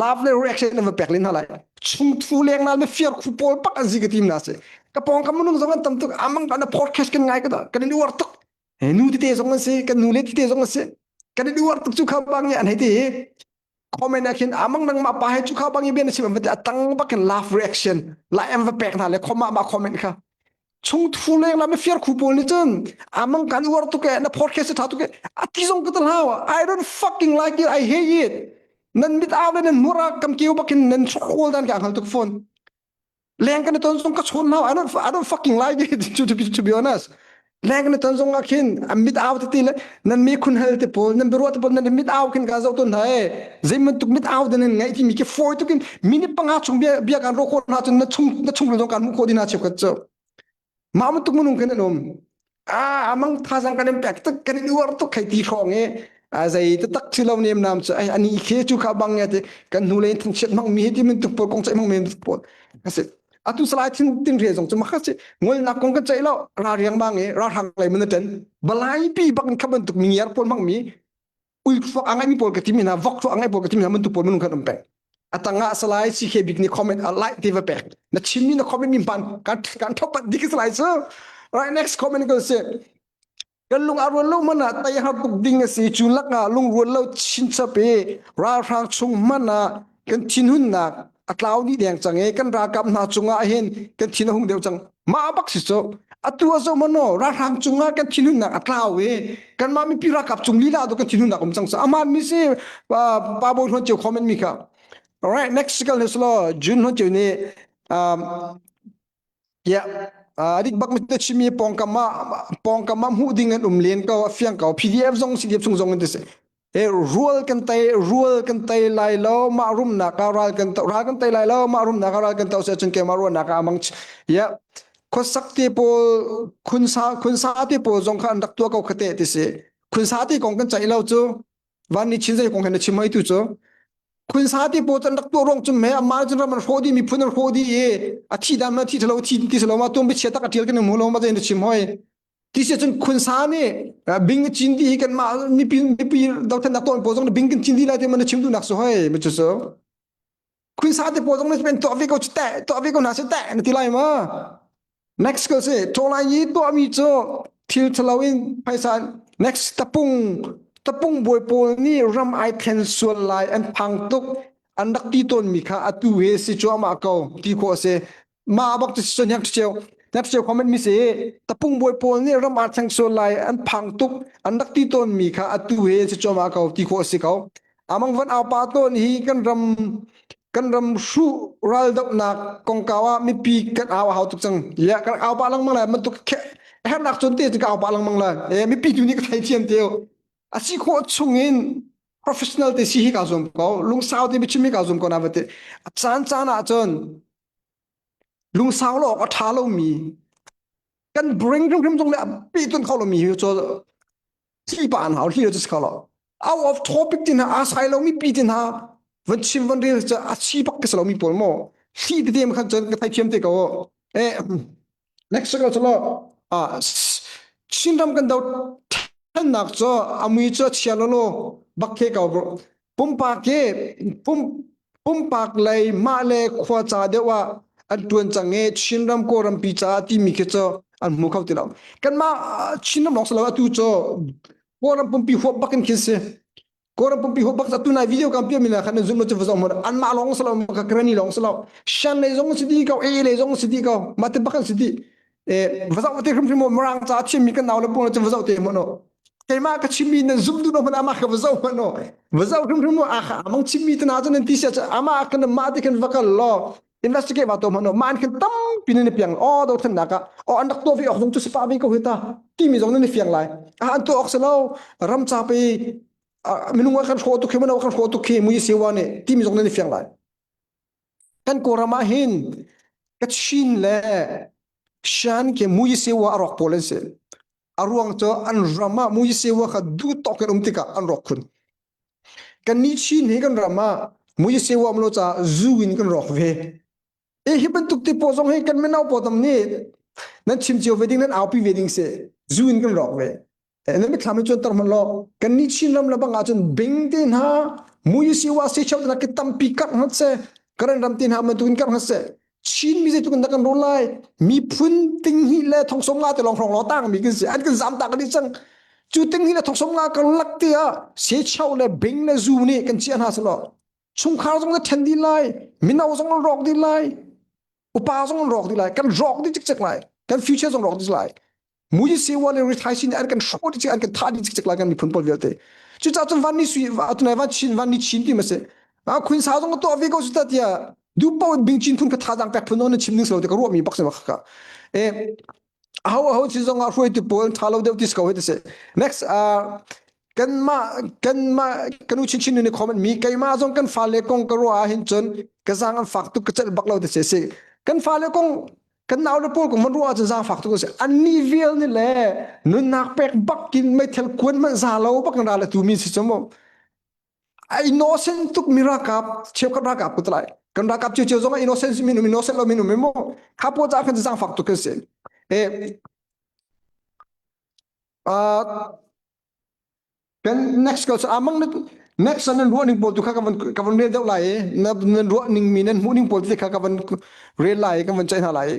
love le reaction an va pek len hna lai chungthu lengnal me fiar khu pawl pak an si ka tim na si ka pawngkam minung zong an tam tuk amang kan podcast kan ngai ka da kan in uar tuk nu tete zong an si kan nu le tete zong an si kan in uar tuk cu kha bang an hei ti comment ah khin amang nangmah pa he cu kha bang i bian sim va atang bakin love reaction la em va pek hna le khoma ma comment kha chung thu leng la me fiar khu pawl ni cun amang kan uar tu ke na podcast tha tu ke ati zong ka tal hawa I don't fucking like it I hate it nan mit au le nan mura kam kiu bakin nan khol dan ka hal tuk phone leng kan ton zong ka chawn hau I don't I don't fucking like it to, to, be, to be honest leng kan ton zong ah khin an mit au te le nan mi khun hal te pawl nan biaruah te pawl nan mit au khin ka zo ton ha e zei bantuk mit au den nan ngai ti mi ke foi tukin minute panga chung bia bia kan ro ko na chun na chung na chung zong kan mu ko dina cheu ka cho Mah bantuk minung khin an um. Ah, amang thazang kan in pek tuk kan in uar tuk hei ti hrawng i a zei taktak si lo nem nam cu ai ani khe cu kha bang nge ti kan hnu lei thangchiat hmang mi hi ti min tuk pawl kong ceih hmang mi pawl asi atu salai thin tin re zong cu makha si ngolnak kong kan ceih lo ra riang bang i ra hrang lei mun ten balai pi bak in kha bantuk mi ngiar pawl hmang mi uithluak a ngeimi pawl ka timi hna vok thluak a ngei pawl ka timi hna bantuk pawl minung khan um peng a tangah salai CK bik nih comment a like ti va pek na chimmi na comment mi hman kan kan thopat dik salai cu right next comment ko si kan lung a rual lo man ah tai har tuk ding a si cu lakah lungrual lo chinchap i ralhrang chung man ah kan thinhunnak a tlau dih deng cang i kan ralkap hna cungah hin kan thin a hung deuh cang mah bak si cu atu a zo mano ralhrang cungah kan thinhunnak a tlau i kanmah mipi ralkap cung lila tu kan thinhunnak um cang sa aman mi si pa bawi hluan cio comment mi kha alright next kal ne slo june hluan cio nih um, yeah adik bak mi te chimi pongkam ah pongkam ah hmuh ding an um len ko a fiang ko PDF zong CDF chung zong in ti si e rual kan tei rual kan tei lai lo mah rumnak ah ral kan ral kan tei lai lo mah rumnak ah ral kan to se cun keimah ruahnak ah amang ya khuasak te pawl khunsa khunsa te pawl zong kha an rak tua ko khate ti si khunsa te kong kan ceih lo cu van ni chin zei kong hen na chim hoi tu cu khunsa te pawl an rak tuah ruang cun me amah cun ram an hrawh di miphun an hrawh di i a thi dan ma thi thalo thi ti salo ma tum bi chia tak a tial kan mu lo ma zein na chim hoi ti si cun khunsa nih bing cin di hi kan mah mipi mipi dothlennak tuah pawl zong bing kan cin di lai ti man na chim duhnak su hoi mi cu su khunsa te pawl zong na pen tuah ve ko te tuah ve ko hna si te na ti lai ma next ko si tholai yi tuah mi cu thil thalo in phaisa next tapung tapung bawi pawl nih ram ai thlen sual lai an phang tuk an rak ti tawn mi kha atu he si cuahmah ko ti khawh a si mah bak cu cun yak cheu yak cheu comment mi si tapung bawi pawl nih ram aa thleng sual lai an phang tuk an rak ti tawn mi kha atu he si cuahmah ko ti khawh a si ko amang van au pa tawn hi kan ram kan ram hru ral dohnak kongkau ah mipi kan au a hau tuk cang ya kan au pa lengmang lai bantuk hernak cun te ka au pa lengmang lai e mipi tu nih ka thei thiam te a si khawh chung in professional te si hi ka zuam ko lungsau te biachim hi ka zuam ko na va ti a caan caan ah cun lungsau lo awk a ṭha lomi kan brain hrimhrim zong le a pe tun kho lomi hi cu thli pa an hau thli cu si kho lo out of topic tin hna a sai lomi pi tin hna van chim van rel cu a chi bak ka si lomi pawl maw thli tete khan cun ka theithiam te ko eh next ko chalo ah Chinram kan do thennak cu a mui cu a chia lo lo bak the ko bro pumpak hi pum pumpak lei mah le khua ca deuh ah an tuan cang i Chinram Kawlrampi caah timi khi cu an hmu kho ti lo kanmah Chinram lawng si lo atu cu Kawlram pumpi huap bak in khin si Kawlram pumpi huap bak atu nai video kan piah mi na khan an zum lo cu va zong anmah lawng si lo ka krani lawng si lo Shan lei zong si di ko AA lei zong si di ko mah te bak an si di. E va zoh te hrimhrim mu Mirang ca chimmi kan nau le pawl cu va zoh te hmanh u. Keimah ka chimmi nan zum duh lo hmanh amah kha va zoh hmanh u. Va zoh hrimhrim mu a amang chimmi te na cu nan ti sia cu amah kan mah te khan va kal law investigate va to hmanh u. Mah an khan tampi nan i piang aw do thannak ah aw an rak tuah ve awk zong cu si pah ve ko hi ta timi zong nan i fiang lai. Ah an tuah awk si lo ram ca pe minung ah kan hrawh tuk hi mano kan hrawh tuk hi mui siwa nih timi zong nan i fiang lai. Kan Kawlram ah hin Kachin le Shan ke Muyisewa a rawk pawl an si. A ruang cu an ram ah Muyisewa kha duh tawk in um tikah an rawk khun. Kannih Chin hi kan ram ah Muyisewa um lo caah zu in kan rawk ve. E hi bantuk ti pawl zong hi kan mino pawl tam nih nan chim cio ve ding nan aupi ve ding si. Zu in kan rawk ve. Na mitthlam in cuanter hmanh law kannih Chinram le bang ahcun bing te hna muyisiwa secheu te hna ki tampi karh hngat se Karen ram te hna bantukin karh hngat se Chin mi zeitluk in dah kan rawl lai miphun tinghnih le thongsawm nga te lawng hrawng law tang mi kan si an kan zam tak dih cang cu tinghnih le thongsawm nga kan lak te ah secheu le bing le zu nih kan chiah hna selaw chungkhar zong na then dih lai mino zong an rawk dih lai upa zong an rawk dih lai kan rawk dih cikcek lai kan future zong rawk dih lai Muyisiwa le rithai sin an kan hrawh dih an kan thah dih cikcek lai kan miphun pawl vialte. Cucaah cun van ni sui atunai van chin van ni chin ti ma si. A khun sa zong tuah ve ko su ta tia du po bing chin phun ka tha jang pek phun on chim ning slo te ka ruah mi bak se ma kha. E aho aho chin zong ah hruai tu pawl tha lo deuh ti ko he ti se. Next uh, kanmah kanmah kanu chinchin ni comment mi keimah zong kan fale kong ka ruah ah hin cun ka zang an fak tuk ka celh bak lo ti se si kan fale kong kan nau le pawl kong man ruah ahcun zaangfak tuk a si annih vial nih le nunnak pek bakin meithal kuan hmanh za lo bak in ral a tu mi si cu mu a innocent tuk mi ralkap cheukhat ralkap ku tlai kan ralkap cio cio zong innocent min um innocent lo min um mu kha po ca khan zaangfak tuk kan si e Kan next ko amang next nan ruah ning pawl tu kha ka van ka van rel deuh lai i na nan ruah ning mi nan hmuh ning pawl te kha ka van rel lai i kan van ceih hna lai.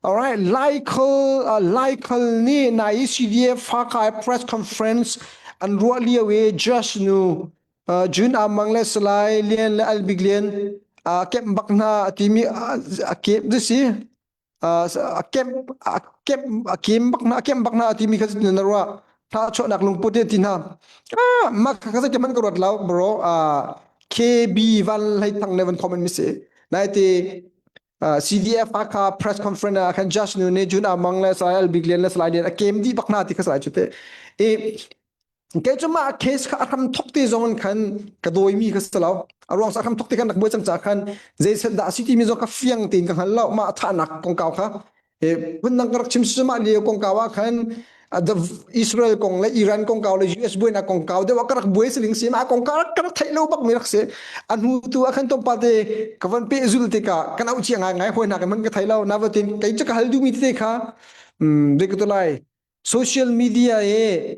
Alright, Laikhal uh, Laikhal nih nai CDF Fakai press conference an ruah lio i just nu uh, June Amang le Salai Lian le Albik Lian uh, kemh bak hna timi uh, a kemh si a kemh a kemh a kem bak na a kemh bak na timi kha na ruah tha chuahnak lungput ti hna ah ma kha ka man ka ruat lo bro KB van hlei thang le van comment mi si nai ti CDF akha press conference ah khan just nu ne jun amang le Israel big lian le Salai lian a kem di bak na ti kha salai chu te e Kei cu mah case kha a hram thok te zong in khan ka dawimi kha si lo. A ruang sa hram thok te khan rak buai cang ca khan zei set dah a si timi zong kha fiang tein ka hngal lo. Mah thahnak kongkau kha e phundang ka rak chim si mah lio kongkau ah khan the Israel kong le Iran kongkau le US buainak kongkau deuh ah ka rak buai siling si mah kongkau ka rak theih lo bak mi rak si. A hnu tu ah khan tlawmpal te ka van peh zul tikah kan auh chia ngai ngai hawi hna kan hman ka thei lo. Na va tin kei cu ka hal duhmi tete kha um zei ka tu lai social media i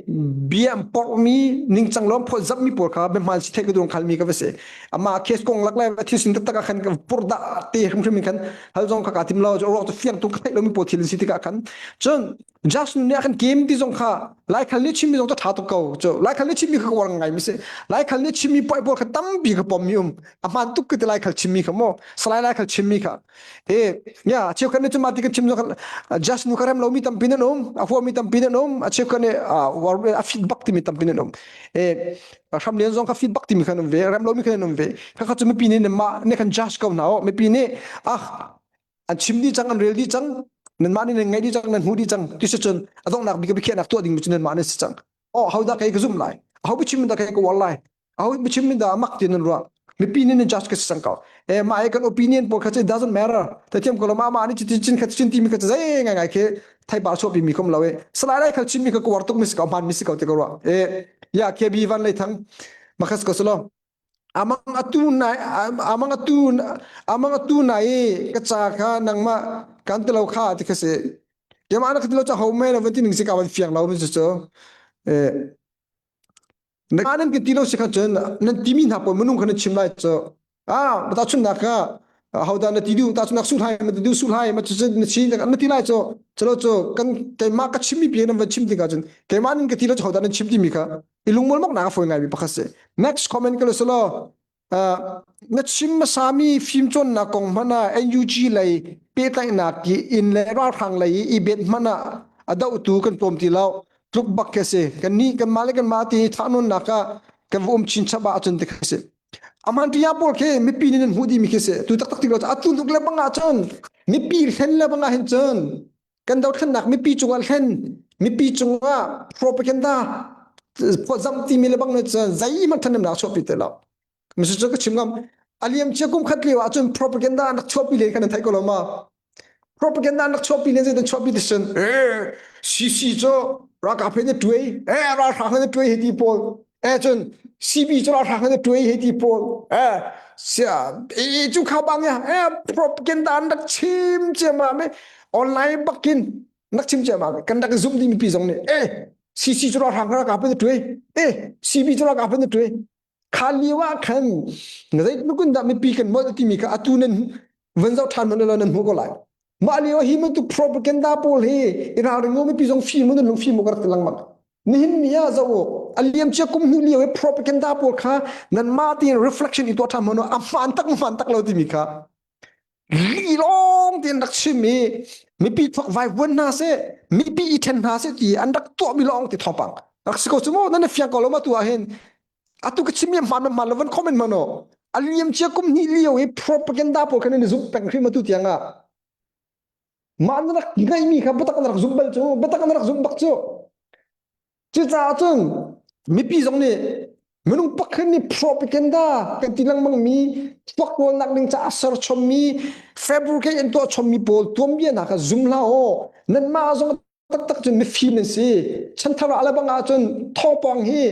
bia an porhmi ningcang lo an phawtzamhmi pawl kha biahmaan si theih ka duang khalmi ka va si amah case kong lak le thil sin taktak ah khan ka purdah te hrimhrim in khan hal zong kha kaa tim lo cu ruak cu fiang tuk ka theih lomi pawl thil an si tikah khan cun just nih khan game ti zong kha laikhal nih chimmi zong cu tha tuk ko cu laikhal nih chimmi kha ka uar ngai mi si laikhal nih chimmi pawl pawl kha tampi ka pom mi um a hmaan tuk ka ti laikhal chimmi kha mu salai laikhal chimmi kha E ya cheukhat nih cun mah ti kan chim zong just nu ka rem lomi tampi nan um a huami tampi nan um a cheukhat nih a fit bak timi tampi nan um e hram lian zong kha fit bak timi khan um ve rem lomi khan um ve kha kha cu mipi nih mah ne kan judge ko hna o mipi nih ah an chim dih cang an rel dih cang nan mah nih nan ngaih dih cang nan hmuh dih cang ti si cun a donghnak bik biakhiahnak tuah ding mi cu nan mah nan si cang oh ho dah kei ka zumh lai ho biachim dah kei ka uar lai aho biachim min dah mak ti nan ruah mipi nih nan judge ka si cang ko e mah kan opinion pawl kha cu it doesn't matter ta thiam ko lo ma ma nih chin chin kha chin ti mi kha zei ngai ngai khi thai bar chuah mi kom lo e salai lai khal chin mi kha ka war tuk mi si ko hman mi si ko ti ko ruah e ya KB van lei thang makhas ko selo amang atu nai amang atu amang atu nai ka cha kha nangmah kan ti lo kha ti kha si kema na ka ti lo cha ho me na van ti ning si ka van fiang lo mi cu e Nan kan ti lo si kha cun nan timi hna pawl minung kha nan chim lai cu. Ah, tahchunhnak kha hodah na ti duh tahchunhnak sulhai ma ti duh sulhai ma cu na chi na ti lai cu chalo cu kan keimah ka chimmi pi nan van chim tikah cun keimah nan ka ti lo cu hodah nan chim timi kha i lungmol mok nak a fawi ngai mi pakhat si next comment ka lo selo na chim hmasami fimcawnnak kong hmanh ah NUG lei Pehtlaihnak i inn le ralhrang lei i i bet hmanh ah a dohtu kan tlawm ti lo. Tluk bak khi a si. Kannih kanmah le kanmah ti thahnawnnak ah kan va um chinchap ahcun ti khi a si. Aman ṭia pawl khi mipi nih nan hmuh dihmi khi a si. Tu taktak ti lo atu tuk le bang ahcun mipi hlen le bang ah hin cun kan dothlennak mipi cungah hlen mipi cungah propaganda phawtzamh timi le bang nih cun zeihmanh ṭhahnemnak a chuahpi ti lo. Misucu ka chim ngam. A liam cia kum khat lio ahcun propaganda an rak chuahpi len kha nan theih ko lo ma? Propaganda an rak chuahpi len zeitin chuahpi ti sin eh CC cu ralkap he na tuai eh ralhrang he na tuai hei ti pawl eh cun CB cu ralhrang he na tuai hei ti pawl eh sia e cu kha bang ya eh propaganda an rak chim ciammam me online bakin nak chim ciammam kan rak zum ding mipi zong nih eh CC cu ralhrang ralkap he na tuai eh CB cu ralkap he na tuai Kha lio ah khan zeitluk in dah mipi kan molh timi kha atu nan van zoh ṭhan hmanh law nan hmuh ko lai. Mah lio hi bantuk propaganda pawl hi i ralring u mipi zong fim u nan lung fim u ka rak ti lengmang. Nihin ni ah zoh u a liam cia kum hnu lio i propaganda pawl kha nanmah tein reflection i tuah ṭhan hmanh u a hmaan tak hmaan tak lo timi kha li lawng tein rak chim i mipi thawk vaivuan hna seh mipi i ṭhen hna seh ti an rak tuahmi lawng ti thawngpang rak si ko cu mu nan fiang ko lo ma tu ah hin atu ka chim mi hmaan hmaan lo van comment man a liam cia kum hnih lio i propaganda pawl khan in zumh peng hrim atu tiang ah mah na rak ngaihmi kha biatak na rak zumh bal cu biatak na rak zumh bak cu Cucaah cun mipi zong nih minung pakhat nih propaganda kan ti lengmang mi tuaktualnak ding caah serchommi fabricate an tuah chommi pawl tuanbia kha zum hlah aw nanmah zong taktak cun mifim nan si chanthar ah le bang ahcun thawngpang hi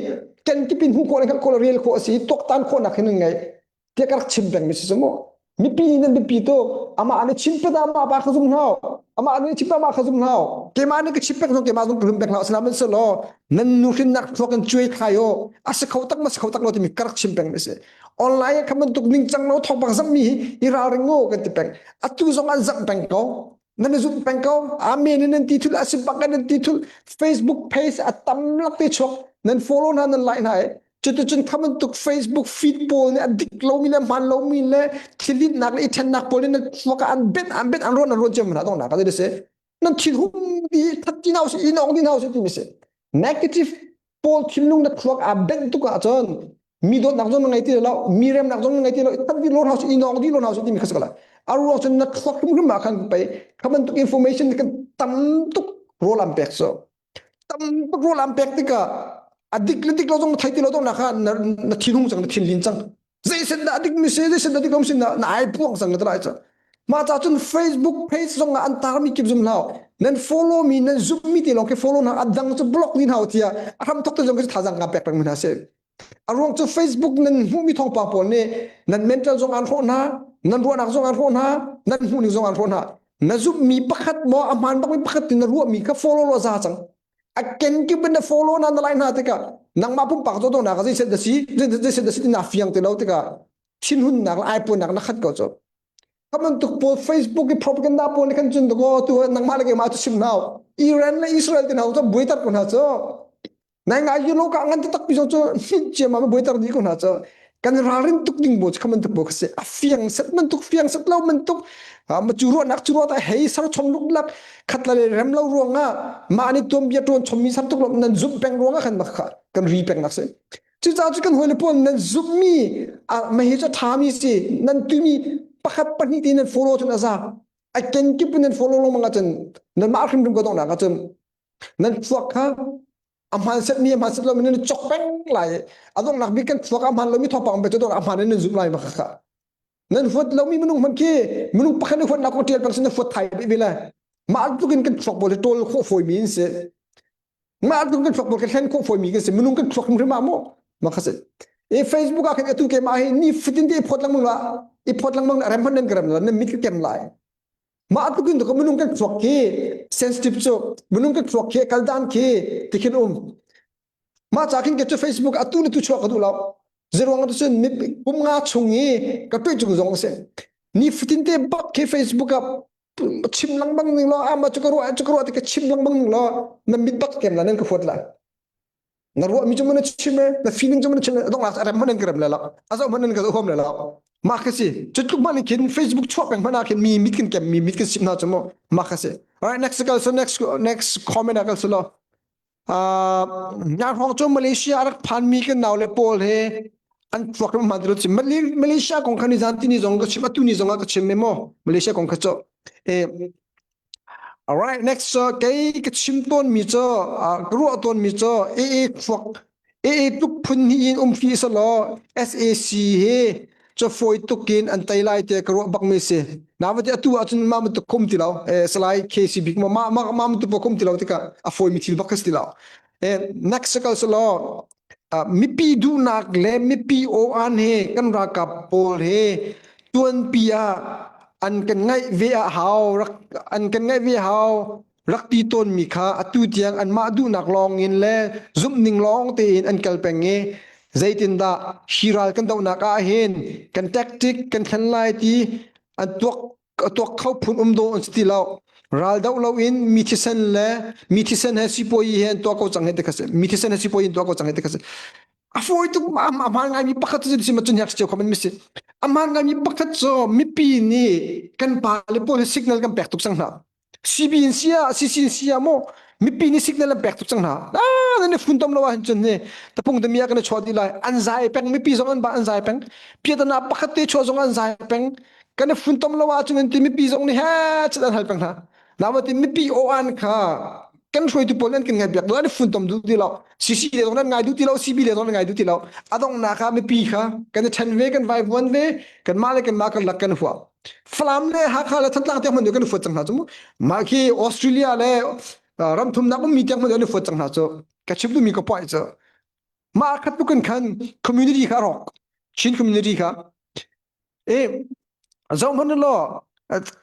kenkip in hmuh khawh le hngalh khawh le rel khawh a si tuaktan khawhnak hin nan ngei tiah ka rak chim pengmi si cu mu mipi nih nan biapi tuk amah nih chim pet amah pa kha zum hlah amah nih chim amah kha zum hlah keimah nih ka chim pek zong keimah zong ka zum pek hlah sihmanhsehlaw nan nuhrinnak thluak in cuai thlai u a si kho tak ma si kho tak lo timi ka rak chim peng mi si online ah kha bantuk ningcang lo thawngpang zamh mi hi i ralring u kan ti peng atu zong an zamh peng ko nan i zumh peng ko amen in nan ti thul a si bak in nan ti thul facebook page a tam lak te chuak nan follow hna nan like hna i cuticun kha bantuk facebook feed pawl nih a dik lomi le hmaan lomi le thilitnak le i ṭhennak pawl nih nan thluak ah an benh an benh an ruan an ruan cio hna dong nak a si nan thin hung di that ti hna usih in ong di hna usih timi si negative pawl thinlung na thluak aa benh tuk ahcun mi dawtnak zong na ngei ti lo mi remnak zong na ngei ti lo that di lo hna usih in ong di lo hna usih timi kha si ko lai a ruang cun na thluak hrimhrim ah khan pei kha bantuk information kan tam tuk rawl an pek so tam tuk rawl an pek tikah a dik le dik lo zong thei ti lo dong na kha na na thinhung cang na thinlin cang zei dah dik mi si zei dah dik lo si na na ai puang cang na lai cang mah ca cun Facebook page zong ah an tar mi kip zum hlau nan follow mi nan zum mi ti lawng khi follow hna a dang cu block ni hau tia a hram thok te zong khi thazang ka pek peng mi hna si a ruang cu Facebook nan hmuh mi thawngpang pawl nih nan mental zong an hrawh hna nan ruahnak zong an hrawh hna nan hmuh ning zong an hrawh hna na zumh mi pakhat maw a hmaan bak mi pakhat ti na ruah mi kha follow lo za cang a kenkip in na follow na na lai hna tikah nangmah pumpak dawtnak ah zei da si zei da si ti na fiang ti lo tikah thinhunnak le aipuannak na khat ko cu kha bantuk pawl Facebook i propaganda pawl nih khan cun ko tu nangmah le keimah cu chim hna Iran le Israel ti hna cu buaitar ko hna cu Nai ngai yu lo ka ngan taktak pi zong cu hnin ciam ah buaitar dih ko hna cu kan ralrin tuk ding bu kha bantuk bu kha si a fiang set bantuk fiang set lo bantuk ma cu ruahnak cu ruah ta hei sar chom luk lak khat la le rem lo ruangah mah nih tuam bia tuan chom mi sar tuk lo nan zumh peng ruangah khan kha kan ri peng nak si cucaah cu kan hawi le pawl nan zumh mi ma hi cu tha mi si nan tumi pakhat pahnih ti nan follow cun a za a kenkip in nan follow lengmang ahcun nan mah hrimhrim ko dong nak ahcun nan thluak kha a hmaan set mi a hmaan set lomi nan chok peng lai a donghnak bik kan thluak a hmaan lomi thawngpang pe cu a hmaan in nan zumh lai ma kha nan huat lomi minung hman khi minung pakhat nih huatnak kong ṭial peng sin na huat thai ve lai mah tluk in kan thluak pawl hi ṭawl khawh fawimi in si mah tluk kan thluak pawl kan hlen khawh fawimi kan si minung kan thluak hrimhrim ah maw ma kha si e Facebook ah khan atu ke mah hi ni fatin te i phawt lengmang la i phawt lengmang la rem hman nan ka rem la nan mit ka kem lai Mah tluk in minung kan thluak khi sensitive cu minung kan thluak khi kaldan khi tikhin um. Mah ca khin ke cu Facebook atu le tu chuak ka duh lo. Zeruang tu cun kum nga chung i ka tuih cung zong a si. Ni fatin te bak khi Facebook ah chim lengmang ning law ama cu ka ruah cu ka ruah ti ka chim lengmang ning law na mit bak kem la nan ka huat la. Na ruahmi cu na chim e, na feeling cu na chim e, dongnak a rem hmanh in ka rem le lo. A zoh hmanh in ka zoh huam le lo. Mah kha si. Cu tluk hmanh khin Facebook chuak peng hmanh ah khin mi mit kan kem mi mit kan sim hna cu mu. Mah kha si. Alright, next kal so next next comment ah kal so lo. Uh, hrawng cu Malaysia a rak phanmi kan nau le pawl he an chuak ram hman ti chim Malaysia kong kha ni zan ti ni zong ka chim atu ni zong ah ka chim me mo Malaysia kong kha cu eh Alright, next cu kei ka chim tawnmi cu ka ruah tawnmi cu AA thluak AA tluk phun hnih in um fi selaw SAC hi cu fawi tuk in an tei lai tiah ka ruah bakmi si. Naute atu ahcun mah bantuk khum ti lo. Eh, Salai KC bik ma mah mah mah bantuk khum ti lo tikah a fawimi thil bak ka si ti lo. Eh, next kal selaw mipi duhnak le mipi aw-an he kan ralkap pawl he tuanpi ah an kan ngaih ve a hau rak an kan ngaih ve hau rak ti tawnmi kha atu tiang anmah duhnak lawng in le zumhning lawng tein an kal peng i zeitindah hi ral kan dohnak ah hin kan tactic kan thlen lai ti an tuak a tuak kho phun um dawh an si ti lo ral doh lo in mi thisen le mi thisen he sipuayi he an tuah ko cang he ti kha si mi thisen he sipuayi in tuah ko cang he ti kha si a fawi tuk a hmaan ngaimi pakhat cu si ma cun hiak cio kho mi si a hmaan ngaimi pakhat cu mipi nih kan pa le pawl he signal kan pek tuk cang hna CB in sia CC in sia mo mipi nih signal an pek tuk cang hna ah nan i funtom lo ahhin cun ni tapung te mi ah kan i chuah dih lai an zai peng mipi zong an ba an zai peng piatana pakhat te chuah zong an zai peng kan i funtom lo ahcun an ti mipi zong nih he chat an hal peng hna nawa ti mipi aw an kha kan hruaitu pawl an kan ngai biak an i funtom duh ti lo CC le zong nan ngai duh ti lo CB le zong nan ngai duh ti lo a donghnak ah mipi kha kan i ṭhen ve kan vaivuan ve kan mah le kan mah kan lak kan huah Falam le Hakha le Thantlang tiang hmanh kan i fuat cang hna cu mu. Mah khi Australia le ram thumnak ummi tiang hmanh an i fuat cang hna cu. Ka chim duhmi ka point cu. Mah khat tukin khan community kha rawk. Chin community kha. E zoh hmanh law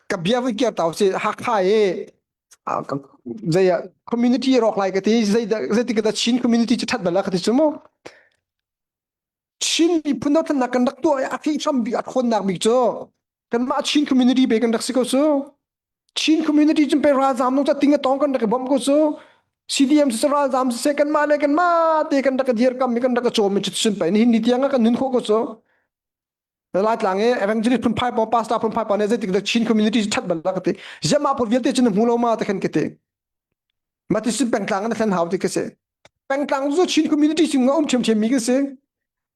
ka bia vui kiar tau si Hakha e zei community rawk lai ka ti zei zeitik da Chin community cu that bal ka ti cu mu. Chin miphun dothlennak kan rak tuah i a hrihhram bik a ṭhawnnak bik cu kanmah Chin community pe kan rak si ko cu. Chin community cun pe ralzaam nung ca ting a tong kan rak i bawmh ko cu. CDM siseh ralzaam siseh kanmah le kanmah te kan rak i dirkam i kan rak i cawm i cuticun pei nihin ni tiang ah kan nun khawh ko cu. Laitlang i evangelist phunphai pawl pastor phunphai pawl nih zeitik dah Chin community cu ṭhat bal la ka ti. Ziah pawl vialte cu na hmu lo ma ti khan ka ti. Mah ti sin pengtlang an thlen hau ti ka si. Pengtlang cu Chin community chung a um ṭhiamṭhiam mi kan si.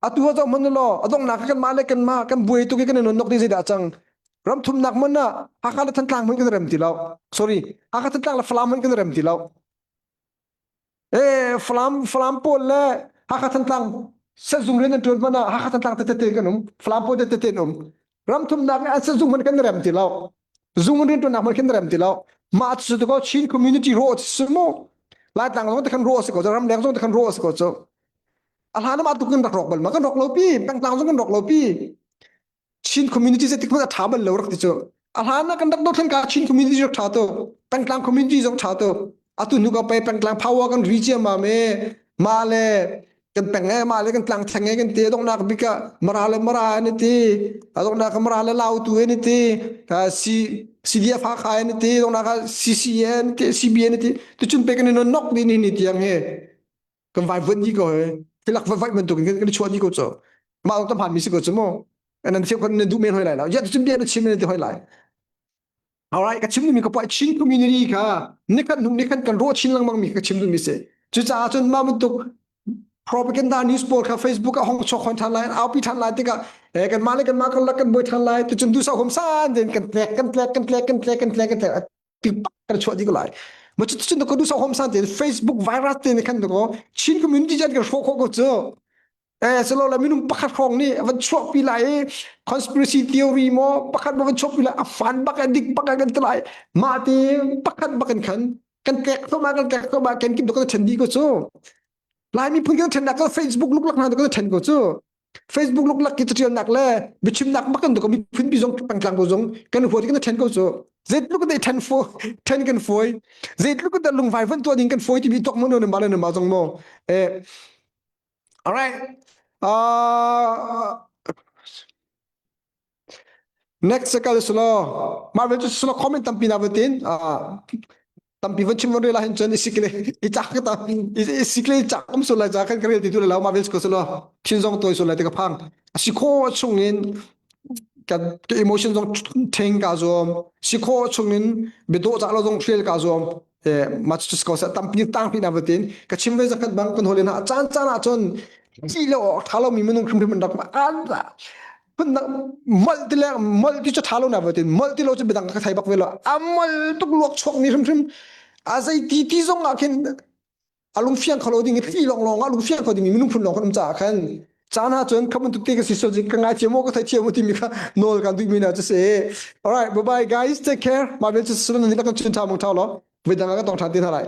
Atu ah zoh hmanh law a donghnak ah kanmah le kanmah kan buai tuk i kan i nonnok ti zeidah cang. Ram thumnak hmun ah Hakha le Thantlang hmanh kan rem ti lo. Sorry, Hakha Thantlang le Falam hmanh kan rem ti lo. Eh, Falam Falam pawl le Hakha Thantlang sazung rian an ṭuan hmanh ah Hakha Thantlang tete kan um, Falam pawl tete an um. Ram thumnak an sazung hmanh kan rem ti lo. Zung rian ṭuannak hmanh khin rem ti lo. Mah cu ko Chin community rawh si mu. Laitlang zong te khan rawh si ko, ramleng zong te khan rawh si ko cu. A hlan ah tuk kan rak rawk bal ma kan rawk lo pi, pengtlang zong kan rawk lo pi. Chin community zeitik hmanh a ṭha bal lo rak ti cu. A hlan ah kan rak dothlen ka Chin community rak ṭha tuk. Pengtlang community zong ṭha tuk. Atu hnu ka pe pengtlang power kan ri ciammam e. Mah le kan peng e mah le kan tlang theng e kan ti donghnak bik ah mara le mara an ti a donghnak ah mara le lautu an ti C CDF Hakha an ti donghnak ah CCN ti CBN ti tuchun pe kan in nok ni ni ni tiang he kan vai vuan di ko he tilak vai vai bantuk in kan chuah di ko cu mah tam han mi si ko cu mu nan thiam kan nan duh men hoi lai lo ya tuchun bia na chim na ti hoi lai Alright, ka chim duhmi ka puai Chin community kha nikhat hnu nikhat kan ruah chin lengmang mi ka chim duhmi si. Cucaah cun mah bantuk propaganda news pawl kha Facebook ah hong chuak hon than lai, aupi than lai tikah eh kan mah le kan mah kan lak kan buai than lai tucun dusa hom san den kan tlek kan tlek kan tlek kan tlek kan tlek kan tlek ti kan chuah dih ko lai. Ma cu cun ko dusa hom san ten Facebook virus te ne khan ko Chin community jan kan hrawh khawh ko cu. Eh silo le minung pakhat hrawng nih van chuahpi lai i conspiracy theory maw pakhat ma van chuahpi lai a fan bak a dik bak kan ti lai mah ti pakhat bak in khan kan tlek thoma kan tlek thoma kan kim kan then di ko cu lai miphun kan then nak ka Facebook luklak hna kan then ko cu Facebook luklak ki catialnak le biachimnak bak kan ko miphun bi zong pangtlang ko zong kan huat kan then ko cu zeitluk dei then fo then kan foi zeitluk da lungvai van tuah ding kan foi ti mi tok mo no ma le ma zong mo eh All right. Uh, next kal slo Marvel cu slo comment tampi na vatin. Uh, Tampi van chim van rel ah hin cun i sikle i cak ka tam i sikle i cak um sul lai ca kan ka rel ti tu le lo ma vel ko selo thin zong toi sul lai ti ka phang. A si kho chung in ka ka emotion zong theng ka zuam. Si kho chung in biadawh cak lo zong hrial ka zuam. Eh ma chu ko sa tampi tang pi na vatin ka chim ve zakhat bang kan holen ha caan caan ah cun ti lo awk tha lo mi minung hrimhrim an rak an phun molh ti le molh ti cu tha lo na vatin molh ti lo cu midang ka thei bak ve lo a mol tuk luak chuak ni hrimhrim a zei ti ti zong ah khin a lungfiang kho lo ding i thli long long a lungfiang kho ding mi minung phun lawng kan um caah khan caan ah cun khamun tuk te ka si so ka ngai thiam ka thei thiam ti mi kha nawl kan duh mi na chu si alright bye bye guys take care ma vel chu sun ni la kan chun tha mong thau lo vidang ka tong than ti tha lai.